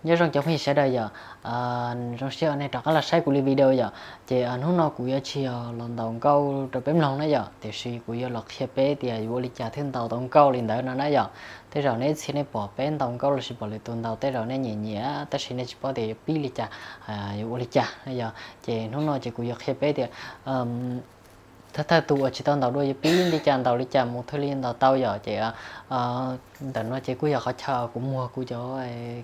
Nyob zoo cov phooj ywg sawv daws yom, zoo siab nej rov qab los saib kuv li video yom. Ces hnub no kuv yuav tsis yog los ntaus nkauj rau peb mloog na yom, tiam sis kuv yuav los qhia peb tias yuav ua li cas thiaj ntaus tau nkauj li ntawd no na yom. Tej zaum nej txhia nej pom peb ntaus nkauj los sis pom lwm tus ntaus tej zaum nej nyiam nyiam tab sis nej tsis paub tias yuav pib li cas, yuav ua li cas na yom. Ces hnub no ces kuv yuav qhia peb tias thawj thawj tus uas tsis tau ntaus dua yuav pib li cas ntaus li cas mus thiaj li ntaus tau yom. Ces ntawm no ces kuj yog qhov chaw kuv muag kuv cov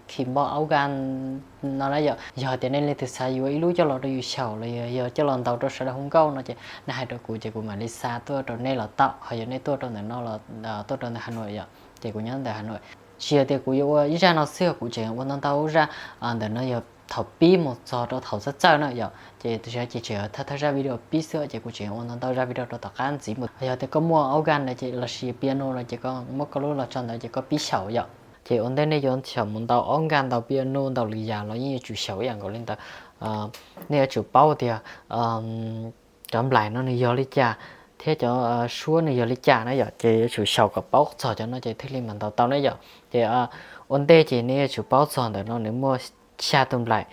keyboard organ no na yom. Yog tias nej leej twg xav yuav ib lub coj los rau yus xyaum los yog coj los ntaus rau sawv daws hu nkauj no ces nej hais rau kuv ces kuv mam li xa tuaj rau nej los tau. Ho yog nej tuaj rau ntawm no los tuaj rau ntawm Hà Nội yom, ces kuv nyob ntawm Hà Nội. Tsis yog tias kuv yuav ua ib zaj no xwb, kuv tseem ua ntau ntau zaj. Ntawm no yog thaum pib mus txog rau thaum txawj txawj na yom, ces ces tseem thawj thawj zaj video pib xwb ces kuv tseem ua ntau ntau zaj video rau tom qab ntxiv mus. Yog tias koj muaj organ na ces los sis piano no ces koj muab koj lub los tso ntawd ces koj pib xyaum yom. Ces ua ntej nej yuav xyaum mus ntaus organ ntaus piano ntaus lwm yam los yeej yuav tsum xyaum ib yam nkaus li ntawd. Nej yuav tsum paub tias cov nplaim no nws yog li cas thiab cov suab nws yog li cas na yom, ces yuav tsum xyaum kom paub txog cov no ces thiaj li mam ntaus tau na yom. Ces ua ntej ces nej yuav tsum paub txog ntawm no nws muaj xya tus nplaim,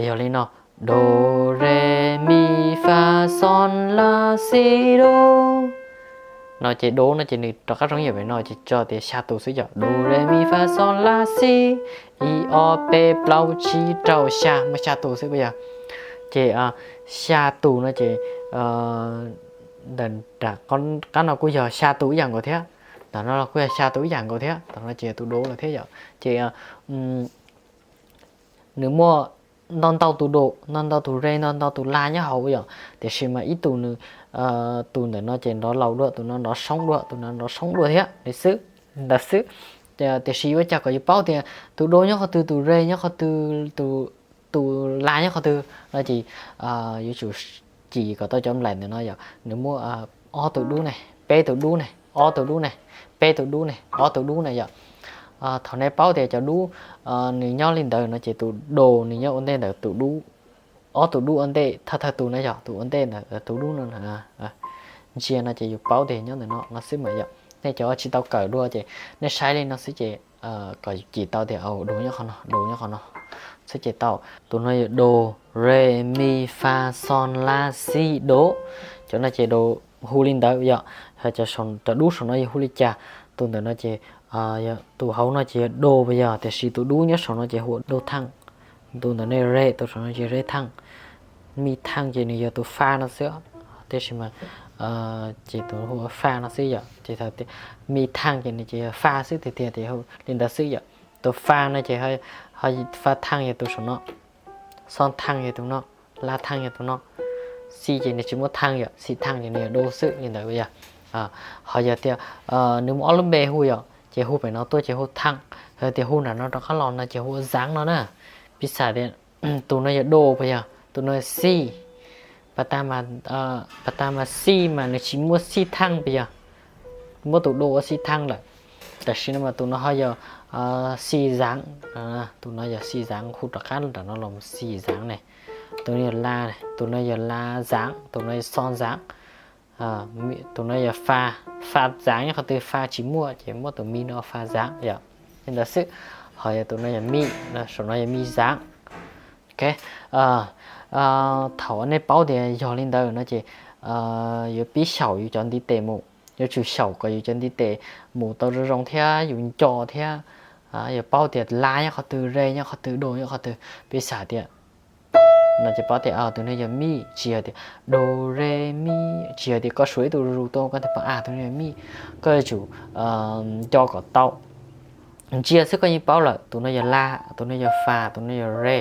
yog li no: do, re, mi, fa, sol, la, si, do. No ces do no ces nws rov qab zoo ib yam li no ces tso tias xya tus xwb yom, do, re, mi, fa, sol, la, si, ib, ob, peb, plaub, tsib, rau, xya, muaj xya tus xwb puas yog? Ces xya tus no ces ntawm nram qab no kuj yog xya tus ib yam nkaus thiab, ntawm no los kuj yog xya tus ib yam nkaus thiab, ntawm no ces yog tus do lawm thiab yom. Ces nws muaj ntau ntau tus do, ntau ntau tus re, ntau ntau tus la nyob hauv yom, tiam sis mas ib tus nws, tus ntawm no ces nrov laus dua, tus no nrov soob dua, tus no nrov soob dua thiab li xwb, ntawd xwb. Tiam sis yuav ua cas kom yus paub tias tus do nyob qhov twg, tus re nyob qhov twg, tus la nyob qhov twg no ces yuav tsum cim kom tau cov nplaim ntawm no yom, nws muaj ob tus dub ne, peb tus dub ne, ob tus dub ne, peb tus dub ne, ob tus dub ne yom. Thaum nej paub tias cov dub nws nyob li ntawd no ces tus do nws nyob ua ntej ntawm tus dub, ob tus dub ua ntej thawj thawj tus na yom, tus ua ntej ntawm tus dub no ntsia no ces yus paub tias nyob ntawm no no xwb mas yom. Nej cov tsis tau kawm dua ces nej saib li no xwb ces kom cim tau tias do nyob qhov no, do nyob qhov no xwb ces tau. Tus no yog do, re, mi, fa, sol, la, si, do. Cov no ces do hu li ntawd yom. Cov dub saum no yog hu li cas? Tus ntawm no ces, tus hauv no ces yog do puas yog, tiam sis tus dub nyob saum no ces hu ua do thaaj. Tus ntawm no re, tus saum no ces re thaaj. Mi thaaj ces nws yog tus fa no xwb, tiam sis mas ces tus hu ua fa no xwb yom. Ces mi thaaj ces nws ces yog fa xwb tiag tiag, ces hu li ntawd xwb yom. Tus fa no ces, fa thaaj yog tus saum no, xo thaaj yog tus no, la thaaj yog tus no, xi ces nws tsis muaj thaaj yom, xi thaaj ces nws yog do xwb li ntawd yom. Ho yog tias nws muaj ob lub npe hu yom, ces hu pem no tuaj ces hu thaaj, ho tias hu nram no rov qab los no ces hu ua zaav no na. Piv xam tias tus no yog do puas yog, tus no yog xi, pas tas mas xi mas nws tsis muaj xi thaaj puas yog, muab tus do ua xi thaaj lawm. Tam sim no mas tus no ho yog xi zaav, tus no yog xi zaav, hu rov qab nram no los xi zaav ne. Tus no yog la, tus no yog la zaav, tus no yog xo zaav. Tus no yog fa, fa zaav nyob qhov twg, fa tsis muaj ces muab tus mi no fa zaav yom, li ntawd xwb. Ho yog tus no yog mi, saum no yog mi zaav. Ok, thaum nej paub tias yog li ntawd no ces yuav pib xyaum yus cov ntiv tes mus, yuav tsum xyaum kom yus cov ntiv tes mus tau zoo zoo thiab yus nco thiab, yuav paub tias la nyob qhov twg, re nyob qhov twg, do nyob qhov twg. Piv xam tias no ces paub tias tus no yog mi, tsis yog tias do re mi, tsis yog tias koj suav ib tug zus tuaj koj thiaj paub tus no yog mi. Koj yuav tsum nco kom tau, ntsia xwb koj yeej paub lawm, tus no yog la, tus no yog fa, tus no yog re.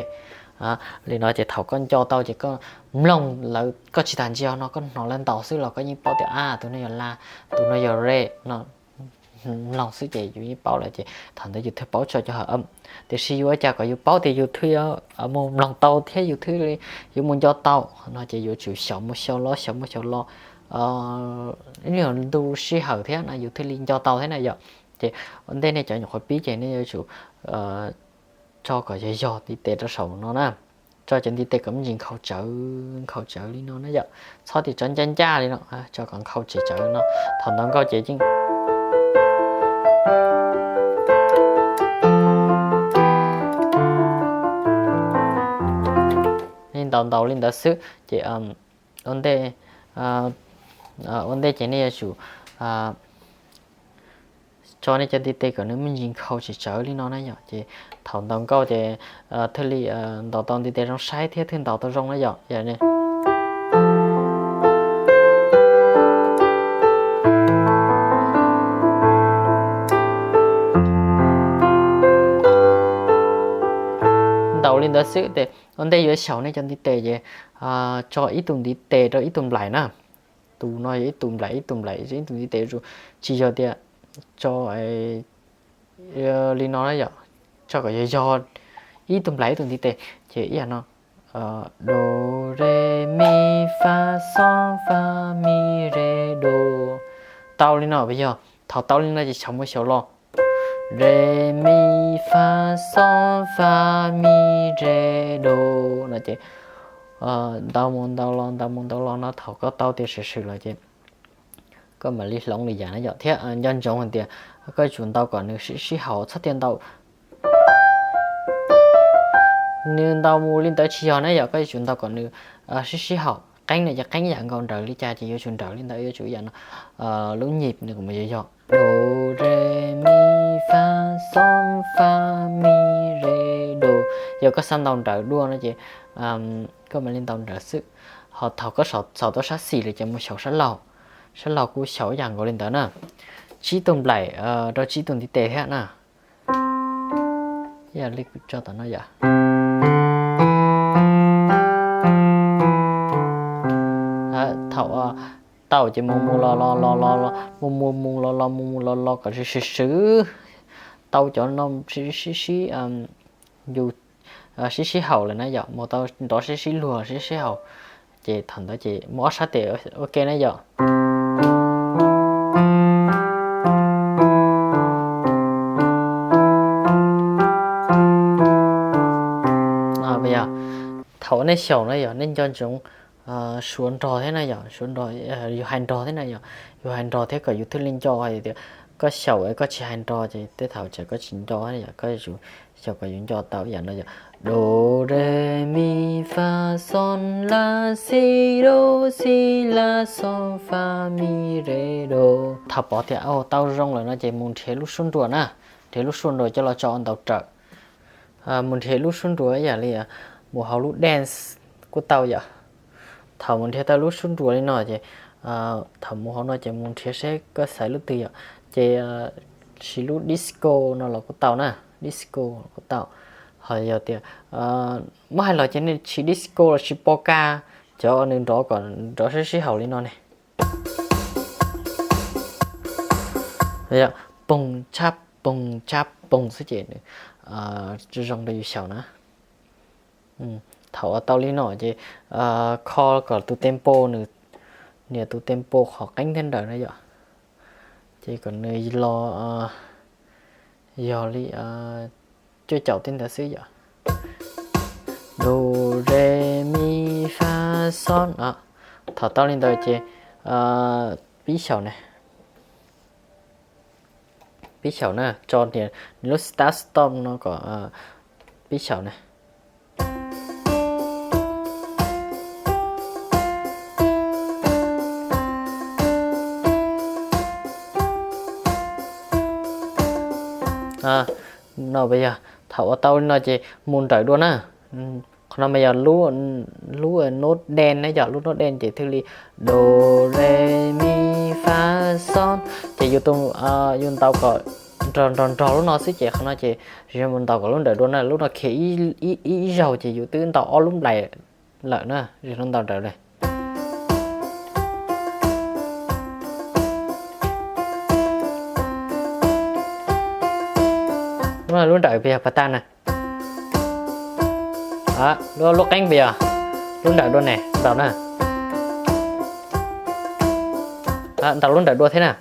Li no ces thaum koj nco tau ces koj mloog lawv, koj tsis tas ntsia no koj hnov lawv ntaus xwb los koj yeej paub tias a tus no yog la, tus no yog re no. Mloog xwb ces yus yeej paub lawm ces thaum ntawd yus thiaj paub tso cov hawm. Tiam sis yuav ua cas kom yus paub tias yus thiaj mus mloog tau thiab yus thiaj yuav mus nco tau no ces yuav tsum xyaum mus xyaum los, xyaum mus xyaum los, ib nyuag ntu sij hawm thiab no yus thiaj li nco tau thiab na yom. Ces ua ntej nej cov nyuam qhuav pib ces nej yuav tsum tso kom yog yog ntiv tes rau saum no na, tso cov ntiv tes kom me ntsis nkhaus tsawv, nkhaus tsawv li no na yom, txhob tias tso ncaj ncaj li no, tso kom nkhaus tsawv tsawv no. Thaum ntaus nkauj ces yeej tau ntaus li ntawd xwb ces ua ntej, ua ntej ces nej yuav tsum tso nej cov ntiv tes kom nws me ntsis nkhaus tsawv tsawv li no na yom. Ces thaum ntaus nkauj ces thiaj li ntaus tau ntiv tes zoo saib thiab thiaj ntaus tau zoo na yom. Ntaus li ntawd xwb ces ua ntej yuav xyaum nej cov ntiv tes ces tso ib tug ntiv tes rau ib tug nplaim na. Tus no yog ib tug nplaim, ib tug nplaim, ib tug ntiv tes, tsis yog tias tso li no na yom, tso kom yog yog ib tug nplaim ib tug ntiv tes. Ces ib yam no, do, re, mi, fa, sol, fa, mi, re, do. Tau li no puas yog? Thaum tau li no ces xyaum mus xyaum los, re, mi, fa, sol, fa, mi, re, do no ces ntaus mus ntaus los ntaus mus ntaus los no thaum koj tau tias swm swm lawm ces koj mam li hloov lwm yam na yom. Thiab nco ntsoov hais tias koj yuav tsum ntaus kom nws sib sib haum, txhob tias ntaus, nws ntaus mus li ntawd tsis yog na yom. Koj yuav tsum ntaus kom nws sib sib haum, qeeb no ces qeeb yam nkaus, nrawm li cas ces yuav tsum nrawm li ntawd, yuav tsum yam no, lub nyim nws kom mus yog yog, do, re, mi, fa, sol, fa, mi, re, do. Yog koj xav ntaus nrawm dua no ces koj mam li ntaus nrawm xwb. Ho thaum koj xyaum tau sab xis lawm ces mus xyaum sab laug, sab laug kuj xyaum ib yam nkaus li ntawd na. Tsib tug nplaim rau tsib tug ntiv tes thiab na. Yog li kuv tso tom no yom. Thaum tau ces mus mus los los los los los, mus mus mus los los mus mus los los kom swm swm swm. Tau cov no sib sib sib, yus sib sib haum lawm na yom, mus tau nrov sib sib luag sib sib haum. Ces thaum ntawd ces mus ob sab tes ua ke na yom. Thaum nej xyaum na yom, nej nco ntsoov suav nrog thiab na yom, suav nrog, yus hais nrog thiab na yom, yus hais nrog thiab kom yus thiaj li nco hais tias koj xyaum es koj tsis hais nrog ces tej thaum tsam koj tsis nco na yom, koj yuav tsum xyaum kom yus nco tau ib yam no yom. Do, re, mi, fa, sol, la, si, do, si, la, sol, fa, mi, re, do. Thaum pom tias tau zoo lawm no ces mus nrhiav lub suab nruas na, nrhiav lub suab nruas coj los tso ntaus rawm. Mus nrhiav lub suab nruas ib yam li mus hauv lub dance kuj tau yom. Thaum mus nrhiav tau lub suab nruas li no ces thaum mus hauv no ces mus nrhiav seb koj xaiv lub twg yom. Ces siv lub disco no los kuj tau na, disco los kuj tau. Ho yog tias muab hais los ces nej siv disco los siv polka, cov nws nrov kom nrov sib sib haum li no ne. Poog tshab poog tshab poog xwb ces nws zoo rau yus xyaum na. Thaum uas tau li no ces kho kom tus tempo nws, nias tus tempo qhov qeeb thiab nrawm na yom. Ces kom nws los yog li cuaj caum tej ntawd xwb yom. Do, re, mi, fa, sol. Thaum tau li ntawd ces pib xyaum na, pib xyaum na, tso nias lub start stop no kom pib xyaum na. No puas yog? Thaum uas tau li no ces mus nrawm dua na. Qhov no mas yog lub nod dej na yom, lub nod dej ces thiaj li do, re, mi, fa, sol. Ces yus, yus ntaus kom nrog nrog nrog lub no xwb ces qhov no ces yus mus ntaus kom lub nrawm dua na, lub no khiav ib ib zaug ces yus twb ntaus ob lub nplaim lawm na, yus ntaus nrawm li. Lub nrawm puas yog pas tag na? Lub qeeb puas yog? Lub nrawm dua ne, ntaus na. Ntaus lub nrawm dua thiab na.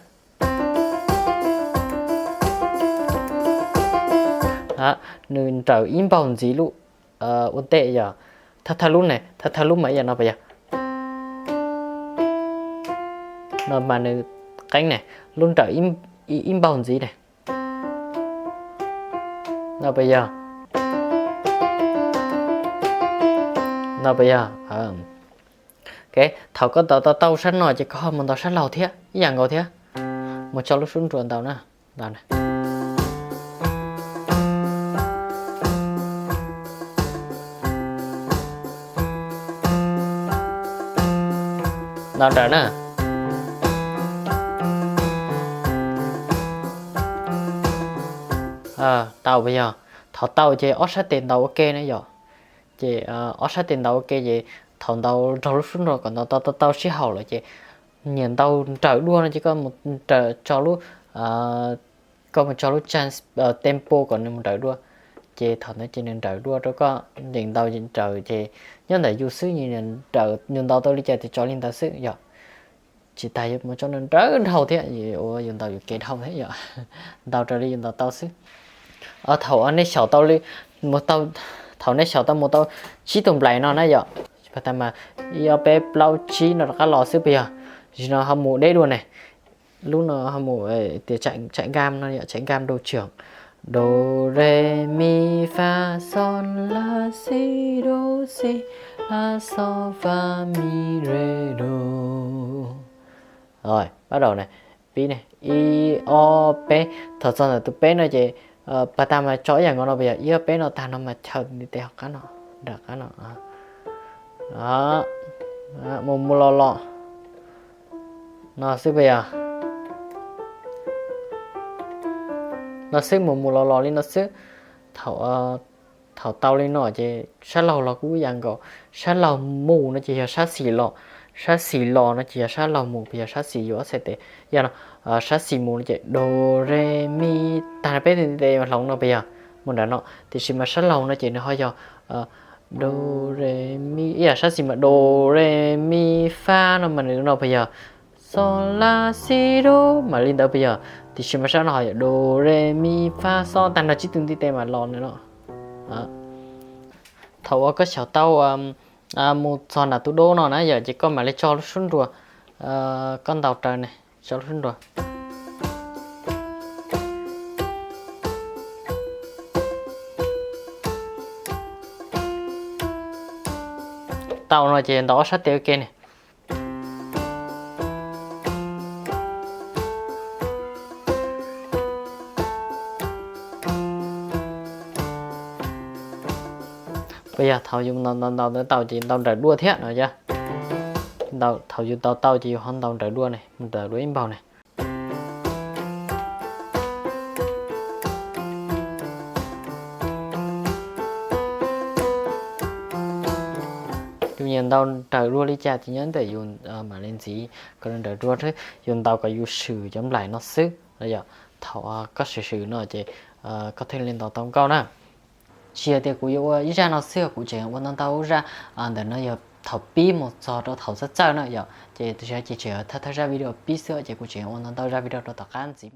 Nws nrawm ib npaug ntxiv lub ua ntej yog, thawj thawj lub ne, thawj thawj lub mas ib yam no puas yog? No mas nws qeeb ne, lub nrawm ib npaug ntxiv ne. No puas yog? Ntau puas yog? Ok, thaum koj ntaus tau tau sab no ces koj ho mus ntaus sab laug thiab ib yam nkaus thiab. Mus tso lub sub nruas ntaus na. Ntaus na. Ntaus nrawm na. Tau puas yog? Thaum tau ces ob sab tes ntaus ua ke na yom. Ces ob sab tes ntaus ua ke ces thaum ntaus nrog lub sub nrog kom ntaus tau tau tau sib haum lawm ces nyiam ntaus nrawm dua no ces koj mus tso lub, koj mus tso lub tempo kom nws mus nrawm dua. Ces thaum ntawd ces nws nrawm dua rau koj, nws ntaus nrawm ces nyob ntawm yus xwb, yus ntaus tau li cas ces tso li ntawd xwb yom. Tsis tas yuav mus tso nws nrawm dhau thiab, ua yus ntaus yus kev dhau thiab yom. Ntaus raws li yus ntaus tau xwb. Thaum nej xyaum tau li, thaum nej xyaum tau mus tau tsib tug nplais no na yom, pas tas mas ib ob peb plaub tsib no rov qab los xwb puas yog? Zim no ho mus deb dua ne. Lub no ho mus tias tsaim nkam no yom, tsaim nkam dau tshwm. Do, re, mi, fa, sol, la, si, do, si, la, sol, fa, mi, re, do. Pab daus ne, pib ne, ib ob peb. Thaum txog ntawm tus peb no ces pas tas mas tso ib yam nkaus no puas yog? Ib ob peb no tag no mas chaw ntiv tes hauv qab no, nram qab no. Mus mus los los no xwb puas yog? No xwb, mus mus los los li no xwb. Thaum tau li no ces sab laug los kuj ib yam nkaus. Sab laug mus no ces yog sab xis los, sab xis los no ces yog sab laug mus, puas yog? Sab xis yus ob txhais tes, yog no, sab xis mus no ces do, re, mi, tag no peb tes hloov no puas yog? Mus nram no. Tiam sis mas sab laug no ces nws ho yog do, re, mi, ib yam sab xis mas do, re, mi, fa no mas nws no puas yog? Sol, la, si, do mas li ntawd puas yog? Tiam sis mas sab no ho yog do, re, mi, fa, sol, tag nrho tsib tug ntiv tes mas los nws no. Thaum uas koj xyaum tau mus txog nram tus do no na yom, ces koj mam li tso lub sub nruas, koj ntaus raws ne, tso lub sub nruas. Tau no ces ntaus ob sab tes ua ke ne. Puas yog? Thaum yus ntaus ntaus ntawd tau ces ntaus nrawm dua thiab no. Thaum yus ntaus tau ces yus ho ntaus nrawm dua ne, mus nrawm dua ib npaug ne. Yus nyiam ntaus nrawm dua li cas ces nyob ntawm yus mam li ntxiv kom nws nrawm dua, yus ntaus kom yus swm cov nplaim no xwb no yom. Thaum koj swm swm no ces koj thiaj li ntaus tau nkauj na. Tsis yog tias kuv yuav ua ib zaj no xwb, kuv tseem ua ntau ntau zaj. Ntawm no yog thaum pib mus txog rau thaum txawj txawj na yom, ces tus tseem thawj thawj zaj video pib xwb ces kuv tseem ua ntau ntau zaj video rau tom qab ntxiv.